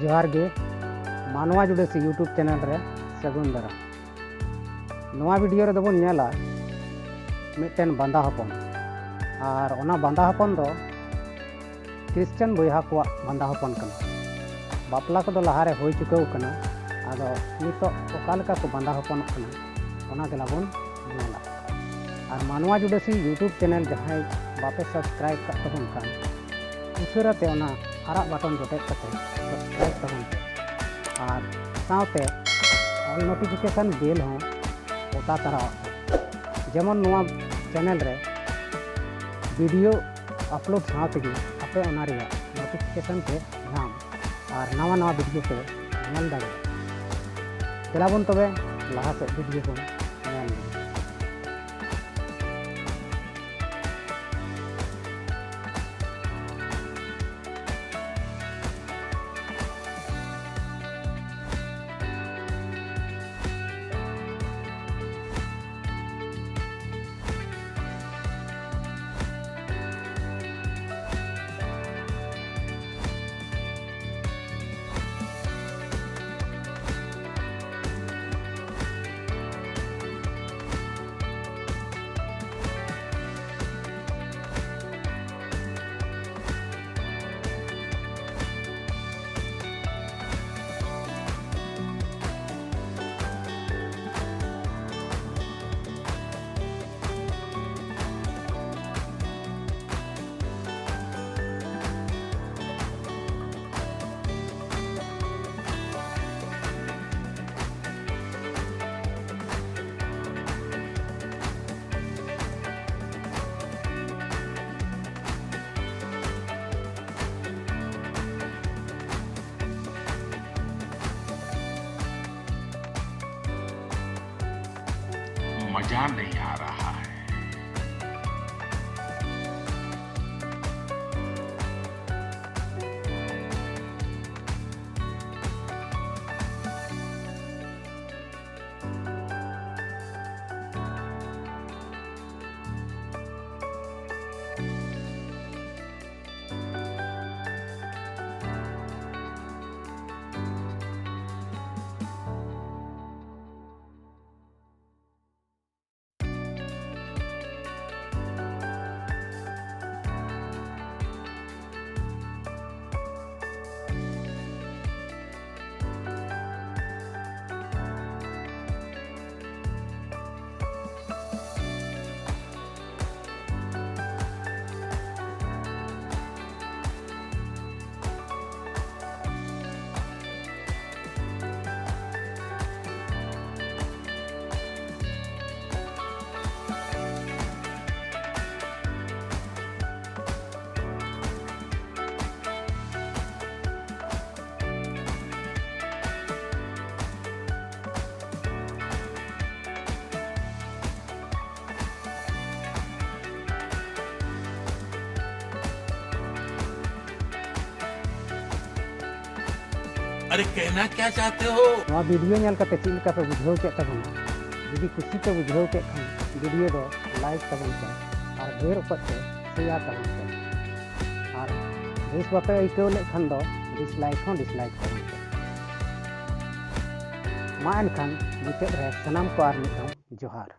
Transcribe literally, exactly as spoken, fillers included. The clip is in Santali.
ᱡᱚᱦᱟᱨ ᱜᱮ, ᱢᱟᱱᱣᱟ ᱡᱩᱰᱟᱹᱥᱤ YouTube ᱪᱮᱱᱮᱞ ᱨᱮ ᱥᱟᱹᱜᱩᱱ ᱫᱟᱨᱟᱢ᱾ ᱱᱚᱣᱟ ᱵᱷᱤᱰᱤᱭᱳ ᱨᱮᱫᱚ ᱵᱚᱱ ᱧᱮᱞᱟ ᱢᱤᱫᱴᱮᱱ ᱵᱟᱸᱫᱟ ᱦᱚᱯᱚᱱ, ᱟᱨ ᱚᱱᱟ ᱵᱟᱸᱫᱟ ᱦᱚᱯᱚᱱ ᱫᱚ ᱠᱷᱨᱤᱥᱪᱟᱱ ᱵᱚᱭᱦᱟ ᱠᱚᱣᱟᱜ ᱵᱟᱸᱫᱟ ᱦᱚᱯᱚᱱ ᱠᱟᱱᱟ᱾ ᱵᱟᱯᱞᱟ ᱠᱚᱫᱚ ᱞᱟᱦᱟᱨᱮ ᱦᱩᱭ ᱪᱩᱠᱟᱹᱣ ᱠᱟᱱᱟ, ᱟᱫᱚ ᱱᱤᱛᱚᱜ ᱚᱠᱟ ᱞᱮᱠᱟ ᱠᱚ ᱵᱟᱸᱫᱟ ᱦᱚᱯᱚᱱᱚᱜ ᱠᱟᱱᱟ, ᱚᱱᱟ ᱜᱮᱞᱟ ᱵᱚᱱ ᱧᱮᱞᱟ᱾ ᱟᱨ ᱢᱟᱱᱣᱟ ᱡᱩᱰᱟᱹᱥᱤ YouTube ᱪᱮᱱᱮᱞ ᱡᱟᱦᱟᱸᱭ ᱵᱟᱯᱮ ᱥᱟᱵᱥᱠᱨᱟᱭᱤᱵ ᱠᱟᱜ ᱛᱟᱵᱚᱱ ᱠᱷᱟᱱ, ᱩᱥᱟᱹᱨᱟ ᱛᱮ ᱚᱱᱟ ᱟᱨᱟᱜ ᱵᱟᱴᱚᱱ ᱡᱚᱴᱮᱫ ᱠᱟᱛᱮ ᱥᱟᱵᱥᱠᱨᱟᱭᱤᱵ ᱛᱟᱵᱚᱱ ᱯᱮ᱾ ᱟᱨ ᱥᱟᱶᱛᱮ ᱚᱞ ᱱᱳᱴᱤᱯᱷᱤᱠᱮᱥᱚᱱ ᱵᱮᱞ ᱦᱚᱸ ᱚᱛᱟ ᱛᱟᱨᱟᱣᱟᱜ ᱯᱮ, ᱡᱮᱢᱚᱱ ᱱᱚᱣᱟ ᱪᱮᱱᱮᱞ ᱨᱮ ᱵᱷᱤᱰᱤᱭᱳ ᱟᱯᱞᱳᱰ ᱥᱟᱶ ᱛᱮᱜᱮ ᱟᱯᱮ ᱚᱱᱟ ᱨᱮᱭᱟᱜ ᱱᱳᱴᱤᱯᱷᱤᱠᱮᱥᱚᱱ ᱯᱮ ᱧᱟᱢ ᱟᱨ ᱱᱟᱣᱟ ᱱᱟᱣᱟ ᱵᱷᱤᱰᱤᱭᱳ ᱯᱮ ᱧᱮᱞ ᱫᱟᱲᱮᱭᱟᱜᱼᱟ᱾ ᱫᱮᱞᱟ ᱵᱚᱱ ᱛᱚᱵᱮ ᱞᱟᱦᱟ ᱥᱮᱫ ᱵᱷᱤᱰᱤᱭᱳ ᱵᱚᱱ ᱧᱮᱞ ᱞᱮᱜᱮ᱾ मजा नहीं आ रहा है। अरे कहना क्या चाहते हो? ᱱᱚᱣᱟ ᱵᱷᱤᱰᱤᱭᱳ ᱧᱮᱞ ᱠᱟᱛᱮ ᱪᱮᱫ ᱞᱮᱠᱟ ᱯᱮ ᱵᱩᱡᱷᱟᱹᱣ ᱠᱮᱫ ᱛᱟᱵᱚᱱᱟ? ᱡᱩᱫᱤ ᱠᱩᱥᱤ ᱯᱮ ᱵᱩᱡᱷᱟᱹᱣ ᱠᱮᱫ ᱠᱷᱟᱱ ᱵᱷᱤᱰᱤᱭᱳ ᱫᱚ ᱞᱟᱭᱤᱠ ᱛᱟᱵᱚᱱ ᱯᱮ ᱟᱨ ᱰᱷᱮᱨ ᱚᱠᱚᱡ ᱛᱮ ᱥᱮᱭᱟᱨ ᱛᱟᱵᱚᱱ ᱯᱮ᱾ ᱟᱨ ᱵᱮᱥ ᱵᱟᱯᱮ ᱟᱹᱭᱠᱟᱹᱣ ᱞᱮᱫ ᱠᱷᱟᱱ ᱫᱚ ᱰᱤᱥᱞᱟᱭᱤᱠ ᱦᱚᱸ ᱰᱤᱥᱞᱟᱭᱤᱠ ᱛᱟᱵᱚᱱ ᱯᱮ᱾ ᱢᱟ ᱮᱱᱠᱷᱟᱱ ᱢᱩᱪᱟᱹᱫ ᱨᱮ ᱥᱟᱱᱟᱢ ᱠᱚ ᱟᱨ ᱢᱤᱫ ᱫᱷᱟᱣ ᱡᱚᱦᱟᱨ᱾